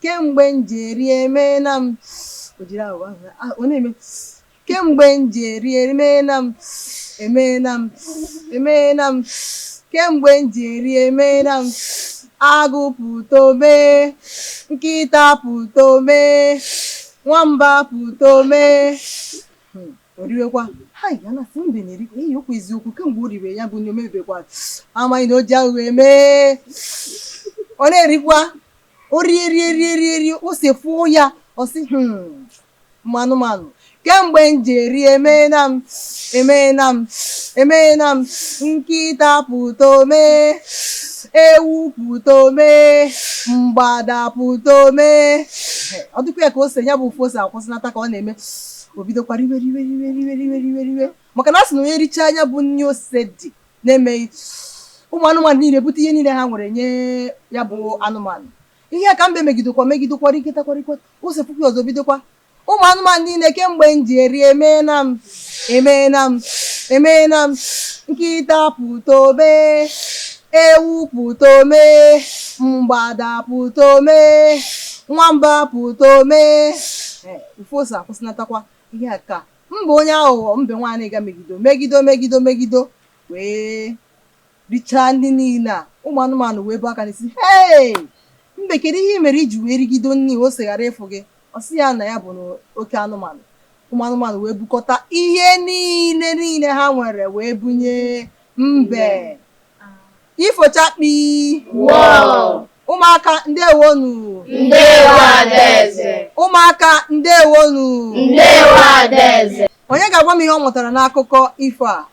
Kemgbe m ji eri emeela m. O jiri aghụghọ ahụ, ọ na-eme kemgbe m ji eri emeela m, emeela m, emeela m, kemgbe m ji eri emeela m. Agụ pụta omee, nkịta pụta omee, nwamba pụta omee. O riwekwa. Hai, ya na-asị mbe na-erikwa ihe okwu eziokwu. Kemgbe o riwe ya bụ nri, omebekwa, amaghị na o ji aghụghọ eme. Ọ na-erikwa, o rie rie rie rie rie, ose fụọ ya, ọ sị, ụmụ anụmanụ, kemgbe m ji eri emeela m, emeela m, emeela m. Nkịta pụta omee, ewu pụta omee, mgbada pụta omee. Ọ dịkwa ya ka ose ya bụ ụfụ ose akwụsịnata ka ọ na-eme. O bidokwa riwe riwe riwe riwe riwe riwe riwe, maka na a sị na onye richaa anya bụ nri ose dị na-emeghị, ụmụ anụmanụ niile bute ihe niile ha nwere nye ya bụ anụmanụ. Ihe a ka mbe megidekwa megidekwa, riketakwa rikwa, ose fụkwa ọzọ, bidokwa, ụmụ anụmanụ niile, kemgbe m ji eri emeela m, emeela m, emeela m. Nkịta pụta omee, ewu pụta omee, mgbada pụta omee, nwamba pụta omee. Ụfụ ose akwụsịnatakwa. Ihe a ka mbe onye aghụghọ, mbe nwaanyị ga megido megido megido megido wee richaa ndị niile a. Ụmụ anụmanụ wee bụ aka n'isi, hei, mbe, kedu ihe ị mere iji wee rigido nri ose ghara ịfụ gị? Ọ sị ya na ya bụ oke anụmanụ. Ụmụ anụmanụ wee bukọta ihe niile niile ha nwere wee bunye mbe. Ifo chakpi! Ụmụaka, ndewonu. Ndewo, Adaeze. Ụmụaka, ndewonu. Ndewo, Adaeze. Onye ga-agwa m ihe ọ mụtara n'akụkọ ifo a?